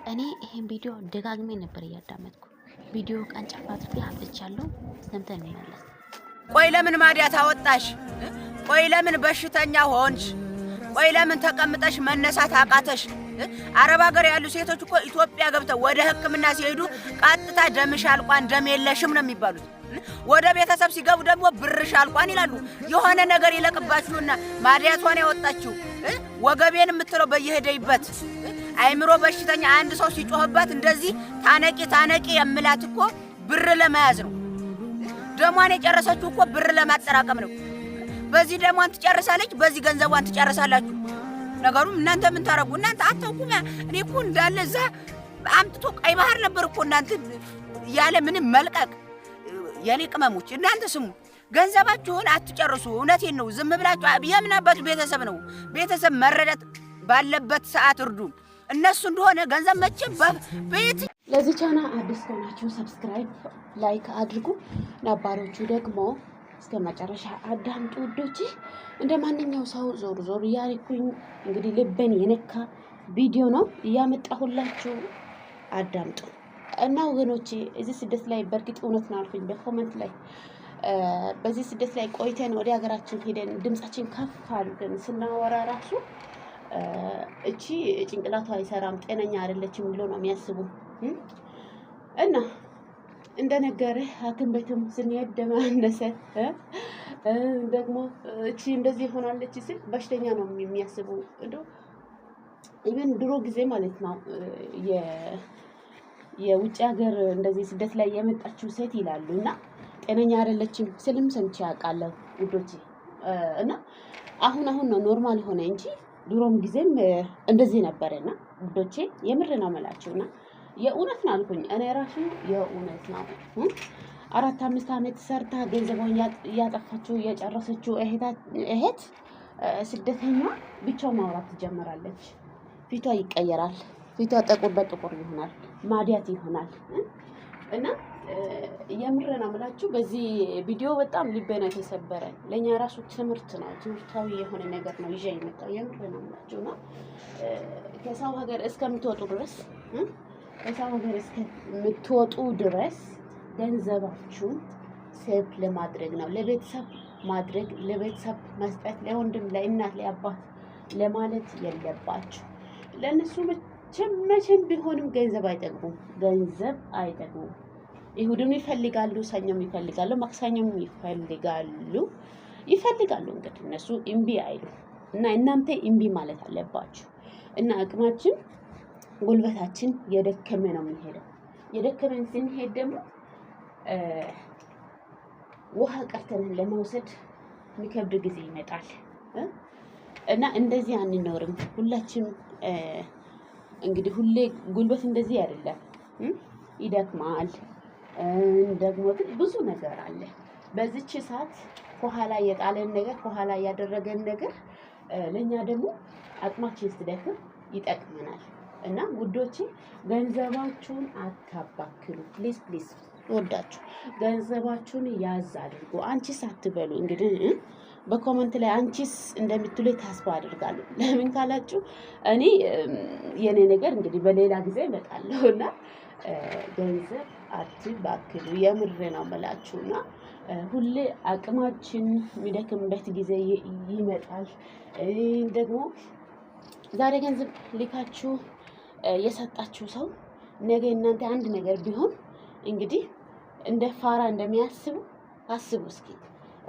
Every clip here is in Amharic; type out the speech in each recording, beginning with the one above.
እኔ ይሄን ቪዲዮ ደጋግሜ ነበር እያዳመጥኩ። ቪዲዮ ቀንጨፍ አድርጌ አምጥቻለሁ። ሰምተን እንመለስ። ቆይ ለምን ማዲያት አወጣሽ? ቆይ ለምን በሽተኛ ሆንሽ? ቆይ ለምን ተቀምጠሽ መነሳት አቃተሽ? አረብ ሀገር ያሉ ሴቶች እኮ ኢትዮጵያ ገብተው ወደ ሕክምና ሲሄዱ ቀጥታ ደምሽ አልቋን ደም የለሽም ነው የሚባሉት። ወደ ቤተሰብ ሲገቡ ደግሞ ብርሽ አልቋን ይላሉ። የሆነ ነገር ይለቅባችሁና ማዲያቷን ያወጣችው ወገቤን የምትለው በየሄደይበት አይምሮ በሽተኛ አንድ ሰው ሲጮህባት እንደዚህ ታነቂ ታነቂ የምላት እኮ ብር ለመያዝ ነው። ደሟን የጨረሰችው እኮ ብር ለማጠራቀም ነው። በዚህ ደሟን ትጨርሳለች፣ በዚህ ገንዘቧን ትጨርሳላችሁ። ነገሩም እናንተ ምን ታረጉ? እናንተ አታውቁም። እኔ እኮ እንዳለ እዛ አምጥቶ ቀይ ባህር ነበር እኮ እናንተ ያለ ምንም መልቀቅ። የኔ ቅመሞች እናንተ ስሙ፣ ገንዘባችሁን አትጨርሱ። እውነቴን ነው። ዝም ብላችሁ የምን አባቱ ቤተሰብ ነው? ቤተሰብ መረዳት ባለበት ሰዓት እርዱ። እነሱ እንደሆነ ገንዘብ መቼም በየት ለዚህ ቻናል አዲስ ከሆናችሁ subscribe፣ like አድርጉ። ነባሮቹ ደግሞ እስከ መጨረሻ አዳምጡ ውዶች። እንደ ማንኛው ሰው ዞር ዞር እያልኩኝ እንግዲህ ልቤን የነካ ቪዲዮ ነው እያመጣሁላችሁ፣ አዳምጡ እና ወገኖቼ፣ እዚህ ስደት ላይ በእርግጥ እውነት ነው አልኩኝ በ comment ላይ፣ በዚህ ስደት ላይ ቆይተን ወደ ሀገራችን ሄደን ድምጻችን ከፍ አድርገን ስናወራ ራሱ እቺ ጭንቅላቷ አይሰራም፣ ጤነኛ አይደለችም ብሎ ነው የሚያስቡ። እና እንደነገረ ሐኪም ቤትም ስንሄድ ደም አነሰ፣ ደግሞ እቺ እንደዚህ ሆናለች ሲል በሽተኛ ነው የሚያስቡ። እንደው even ድሮ ጊዜ ማለት ነው የውጭ ሀገር እንደዚህ ስደት ላይ የመጣችው ሴት ይላሉ እና ጤነኛ አይደለችም ስልም ሰምቼ አውቃለሁ ውዶቼ። እና አሁን አሁን ነው normal ሆነ እንጂ ድሮም ጊዜም እንደዚህ ነበረና ውዶቼ፣ የምር ነው የምላችሁ እና የእውነት ነው አልኩኝ። እኔ ራሱ የእውነት ነው። 4 5 ዓመት ሰርታ ገንዘቧን እያጠፋችው እየጨረሰችው እህት ስደተኛ ብቻው ማውራት ትጀምራለች። ፊቷ ይቀየራል። ፊቷ ጥቁር በጥቁር ይሆናል፣ ማዲያት ይሆናል። እና የምር ነው የምላችሁ በዚህ ቪዲዮ በጣም ልቤ ነው የተሰበረ። ለእኛ ራሱ ትምህርት ነው፣ ትምህርታዊ የሆነ ነገር ነው ይዤ የመጣው። የምር ነው የምላችሁ እና ከሰው ሀገር እስከምትወጡ ድረስ፣ ከሰው ሀገር እስከምትወጡ ድረስ ገንዘባችሁን save ለማድረግ ነው፣ ለቤተሰብ ማድረግ፣ ለቤተሰብ መስጠት፣ ለወንድም፣ ለእናት፣ ለአባት ለማለት የለባችሁ። ለእነሱ መቼም መቼም ቢሆንም ገንዘብ አይጠግቡም። ገንዘብ አይጠግቡም። እሁድም ይፈልጋሉ፣ ሰኞም ይፈልጋሉ፣ ማክሰኞም ይፈልጋሉ ይፈልጋሉ። እንግዲህ እነሱ እምቢ አይሉ እና እናንተ እምቢ ማለት አለባችሁ። እና አቅማችን ጉልበታችን የደከመ ነው የሚሄደው። የደከመን ስንሄድ ደግሞ ውሃ ቀርተን ለመውሰድ የሚከብድ ጊዜ ይመጣል እና እንደዚህ አንኖርም። ሁላችንም እንግዲህ ሁሌ ጉልበት እንደዚህ አይደለም፣ ይደክማል። ደግሞ ግን ብዙ ነገር አለ። በዚች ሰዓት ከኋላ የጣለን ነገር፣ ከኋላ ያደረገን ነገር ለእኛ ደግሞ አቅማችን ሲደክም ይጠቅመናል። እና ውዶቼ፣ ገንዘባችሁን አታባክሉ። Please, please ወዳችሁ ገንዘባችሁን ያዝ አድርጉ። አንቺስ አትበሉ። እንግዲህ በ comment ላይ አንቺስ እንደምትሉ ተስፋ አድርጋለሁ። ለምን ካላችሁ እኔ የኔ ነገር እንግዲህ በሌላ ጊዜ እመጣለሁ እና ገንዘብ አትባክሉ። የምር ነው የምላችሁ እና ሁሌ አቅማችን የሚደክምበት ጊዜ ይመጣል። ደግሞ ዛሬ ገንዘብ ልካችሁ የሰጣችሁ ሰው ነገ እናንተ አንድ ነገር ቢሆን እንግዲህ እንደ ፋራ እንደሚያስቡ አስቡ እስኪ።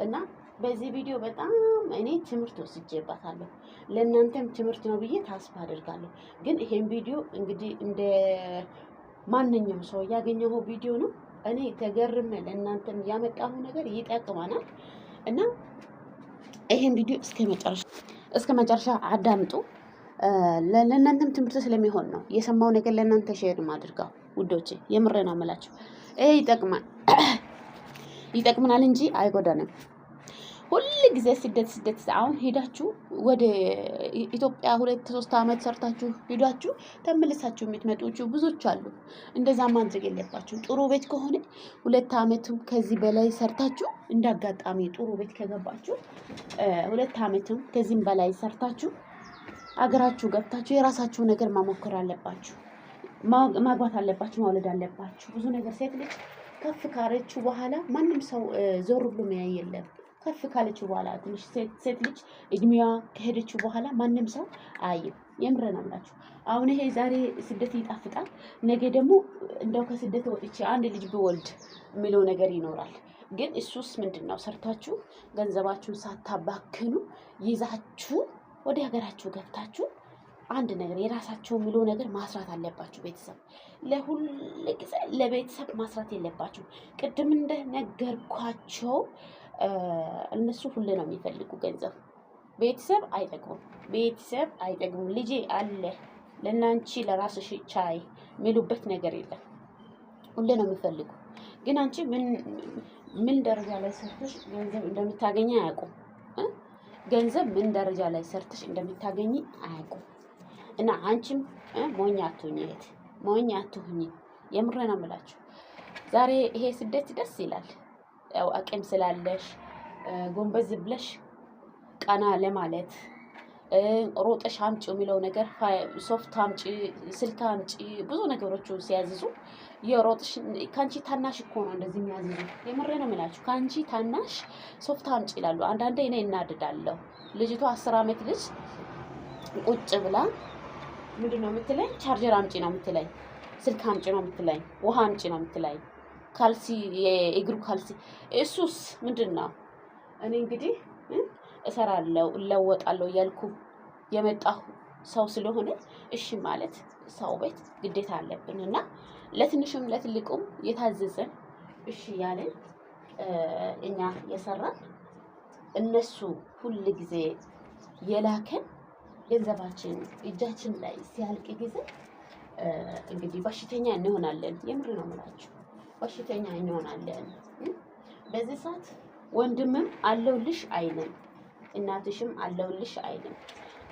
እና በዚህ ቪዲዮ በጣም እኔ ትምህርት ወስጄባታለሁ። ለእናንተም ትምህርት ነው ብዬ ተስፋ አደርጋለሁ። ግን ይሄን ቪዲዮ እንግዲህ እንደ ማንኛውም ሰው ያገኘው ቪዲዮ ነው። እኔ ተገርሜ ለእናንተም ያመጣሁ ነገር ይጠቅመናል እና ይሄን ቪዲዮ እስከ መጨረሻ አዳምጡ። ለእናንተም ትምህርት ስለሚሆን ነው የሰማው ነገር ለእናንተ share ማድርገው ውዶቼ፣ የምሬ ነው የምላችሁ። ይሄ ይጠቅማል ይጠቅመናል እንጂ አይጎዳንም። ሁል ጊዜ ስደት ስደት፣ አሁን ሄዳችሁ ወደ ኢትዮጵያ 2 3 ዓመት ሰርታችሁ ሄዳችሁ ተመልሳችሁ የምትመጡት ብዙዎች አሉ። እንደዛ ማድረግ የለባችሁ። ጥሩ ቤት ከሆነ 2 ዓመትም ከዚህ በላይ ሰርታችሁ፣ እንደ አጋጣሚ ጥሩ ቤት ከገባችሁ 2 ዓመትም ከዚህም በላይ ሰርታችሁ አገራችሁ ገብታችሁ የራሳችሁ ነገር ማሞከር አለባችሁ። ማግባት አለባችሁ፣ ማውለድ አለባችሁ። ብዙ ነገር ሴት ልጅ ከፍ ካለችው በኋላ ማንም ሰው ዞር ብሎ ሚያይ የለም። ከፍ ካለችው በኋላ፣ ትንሽ ሴት ልጅ እድሜዋ ከሄደችው በኋላ ማንም ሰው አይም። የምር ነው የምላችሁ። አሁን ይሄ ዛሬ ስደት ይጣፍጣል፣ ነገ ደግሞ እንደው ከስደት ወጥቼ አንድ ልጅ ብወልድ የሚለው ነገር ይኖራል። ግን እሱስ ምንድን ነው? ሰርታችሁ ገንዘባችሁን ሳታባክኑ ይዛችሁ ወደ ሀገራችሁ ገብታችሁ አንድ ነገር የራሳችሁ የሚለው ነገር ማስራት አለባችሁ። ቤተሰብ ለሁል ጊዜ ለቤተሰብ ማስራት የለባችሁ። ቅድም እንደነገርኳቸው እነሱ ሁሌ ነው የሚፈልጉ ገንዘብ። ቤተሰብ አይጠቅሙም። ቤተሰብ አይጠቅሙም። ልጄ አለ ለናንቺ ለራስሽ ቻይ የሚሉበት ነገር የለም። ሁሌ ነው የሚፈልጉ። ግን አንቺ ምን ምን ደረጃ ላይ ሰርተሽ ገንዘብ እንደምታገኝ አያውቁም። ገንዘብ ምን ደረጃ ላይ ሰርተሽ እንደምታገኝ አያውቁም። እና አንቺም ሞኝ አትሁኝ እህት፣ ሞኝ አትሁኝ። የምሬ ነው የምላችሁ። ዛሬ ይሄ ስደት ደስ ይላል። ያው አቅም ስላለሽ ጎንበዝ ብለሽ ቀና ለማለት፣ ሮጠሽ አምጪ የሚለው ነገር፣ ሶፍት አምጪ፣ ስልክ አምጪ፣ ብዙ ነገሮች ሲያዝዙ የሮጥሽ፣ ከአንቺ ታናሽ እኮ ነው እንደዚህ የሚያዝዙ። የምሬ ነው የምላችሁ። ከአንቺ ታናሽ ሶፍት አምጪ ይላሉ። አንዳንዴ እኔ እናድዳለሁ። ልጅቷ 10 ዓመት ልጅ ቁጭ ብላ ምንድን ነው የምትለኝ? ቻርጀር አምጪ ነው የምትለኝ፣ ስልክ አምጪ ነው የምትለኝ፣ ውሃ አምጪ ነው የምትለኝ፣ ካልሲ፣ የእግሩ ካልሲ። እሱስ ምንድን ነው? እኔ እንግዲህ እሰራለሁ እለወጣለሁ እያልኩ የመጣሁ ሰው ስለሆነ እሺ ማለት ሰው ቤት ግዴታ አለብን። እና ለትንሹም ለትልቁም የታዘዘን እሺ ያለን እኛ የሰራን፣ እነሱ ሁል ጊዜ የላከን ገንዘባችን እጃችን ላይ ሲያልቅ ጊዜ እንግዲህ በሽተኛ እንሆናለን። የምር ነው የምላችሁ፣ በሽተኛ እንሆናለን። በዚህ ሰዓት ወንድምም አለውልሽ አይልም፣ እናትሽም አለውልሽ አይልም።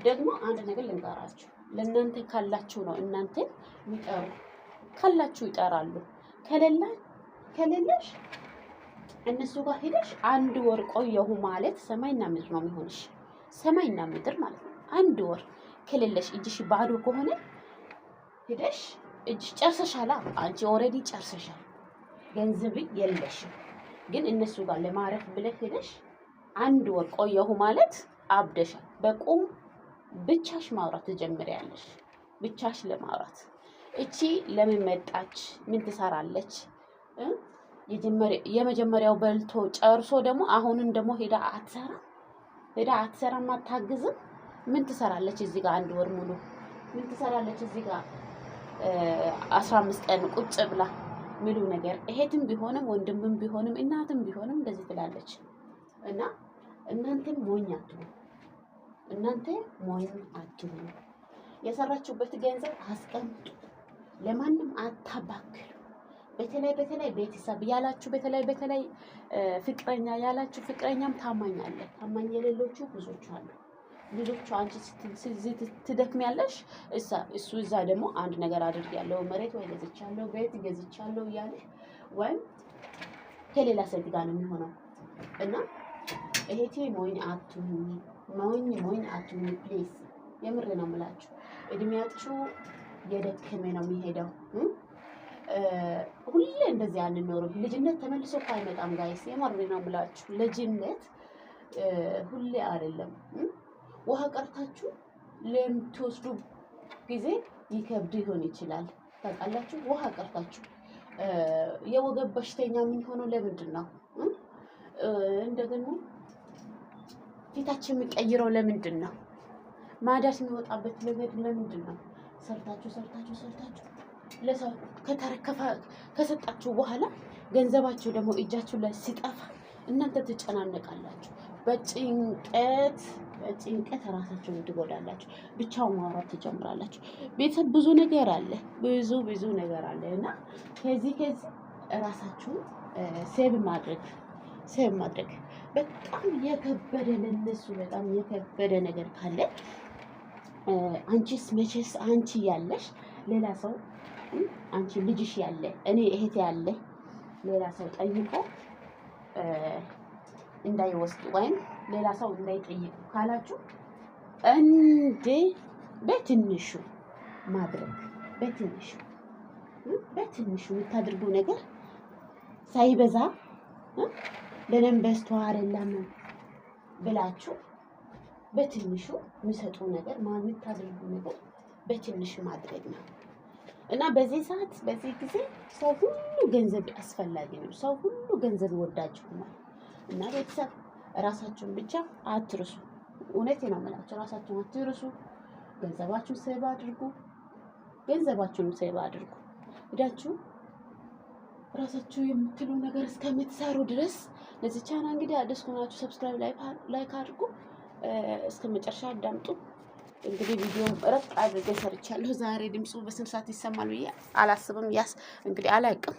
ደግሞ አንድ ነገር ልንገራችሁ፣ ለእናንተ ካላችሁ ነው እናንተ የሚጠሩ፣ ካላችሁ ይጠራሉ። ከሌለሽ እነሱ ጋር ሄደሽ አንድ ወር ቆየሁ ማለት ሰማይና ምድር ነው የሚሆንሽ። ሰማይና ምድር ማለት ነው። አንድ ወር ከሌለሽ፣ እጅሽ ባዶ ከሆነ፣ ሄደሽ እጅሽ ጨርሰሻላ። አንቺ already ጨርሰሻል፣ ገንዘብ የለሽም። ግን እነሱ ጋር ለማረፍ ብለሽ ሄደሽ አንድ ወር ቆየሁ ማለት አብደሻል። በቁም ብቻሽ ማውራት ትጀምሪያለሽ። ብቻሽ ለማውራት፣ እቺ ለምን መጣች? ምን ትሰራለች? የመጀመሪያው በልቶ ጨርሶ ደግሞ አሁንም ደግሞ ሄዳ አትሰራም፣ ሄዳ አትሰራም፣ አታግዝም። ምን ትሰራለች እዚህ ጋር? አንድ ወር ሙሉ ምን ትሰራለች እዚህ ጋር 15 ቀን ቁጭ ብላ ሚሉ ነገር እህትም ቢሆንም ወንድምም ቢሆንም እናትም ቢሆንም እንደዚህ ትላለች። እና እናንተም ሞኝ አትሁኑ። እናንተ ሞኝ አትሁኑ። የሰራችሁበት ገንዘብ አስቀምጡ። ለማንም አታባክሉ። በተለይ በተለይ ቤተሰብ ያላችሁ፣ በተለይ በተለይ ፍቅረኛ ያላችሁ፣ ፍቅረኛም ታማኝ አለ፣ ታማኝ የሌሎቹ ብዙዎቹ አሉ። ብዙዎቹ አንቺ ትደክሚያለሽ፣ እሱ እዛ ደግሞ አንድ ነገር አድርጌያለሁ፣ መሬት ወይ ገዝቻለሁ፣ ቤት ገዝቻለሁ እያለ ወይም ከሌላ ሴት ጋር ነው የሚሆነው። እና እህቴ ሞኝ አትሁኚ፣ ሞኝ ሞኝ አትሁኚ please። የምር ነው የምላችሁ። እድሜያችሁ የደከመ ነው የሚሄደው። ሁሌ እንደዚህ አንኖርም። ልጅነት ተመልሶ እኮ አይመጣም guys። የምር ነው የምላችሁ። ልጅነት ሁሌ አይደለም። ውሃ ቀርታችሁ ለምትወስዱ ጊዜ ይከብድ ይሆን ይችላል። ታውቃላችሁ፣ ውሃ ቀርታችሁ የወገብ በሽተኛ የምንሆነው ለምንድን ነው? እንደገና ፊታችን የሚቀይረው ለምንድን ነው? ማዳት የሚወጣበት ለምንድን ነው? ሰርታችሁ ሰርታችሁ ሰርታችሁ ለሰው ከተረከፈ ከሰጣችሁ በኋላ ገንዘባችሁ ደግሞ እጃችሁ ላይ ሲጠፋ እናንተ ትጨናነቃላችሁ። በጭንቀት በጭንቀት ራሳችሁን ትጎዳላችሁ። ብቻውን ማውራት ትጀምራላችሁ። ቤተሰብ ብዙ ነገር አለ፣ ብዙ ብዙ ነገር አለ። እና ከዚህ ከዚህ ራሳችሁን save ማድረግ በጣም የከበደ፣ ለነሱ በጣም የከበደ ነገር ካለ፣ አንቺስ መቼስ አንቺ ያለሽ ሌላ ሰው፣ አንቺ ልጅሽ ያለ፣ እኔ እህቴ ያለ፣ ሌላ ሰው ጠይቆ እንዳይወስድ ወይም ሌላ ሰው እንዳይጠይቁ ካላችሁ እንዴ በትንሹ ማድረግ፣ በትንሹ በትንሹ የምታደርገው ነገር ሳይበዛ፣ ለኔም በዝቶ አይደለም ብላችሁ በትንሹ የሚሰጡ ነገር፣ የምታደርጉ ነገር በትንሹ ማድረግ ነው። እና በዚህ ሰዓት፣ በዚህ ጊዜ ሰው ሁሉ ገንዘብ አስፈላጊ ነው። ሰው ሁሉ ገንዘብ ወዳጅ ሆኗል። እና ቤተሰብ፣ ራሳችሁን ብቻ አትርሱ። እውነቴ ነው የምላችሁ፣ ራሳችሁን አትርሱ። ገንዘባችሁን save አድርጉ። ገንዘባችሁን save አድርጉ። ሄዳችሁ ራሳችሁ የምትሉ ነገር እስከምትሰሩ ድረስ። ለዚህ ቻናል እንግዲህ አዲስ ከሆናችሁ subscribe፣ like አድርጉ። እስከ መጨረሻ አዳምጡ። እንግዲህ ቪዲዮ ረቅ አድርጌ ሰርቻለሁ ዛሬ። ድምፁ በስንት ሰዓት ይሰማል ብዬ አላስብም። ያስ እንግዲህ አላውቅም።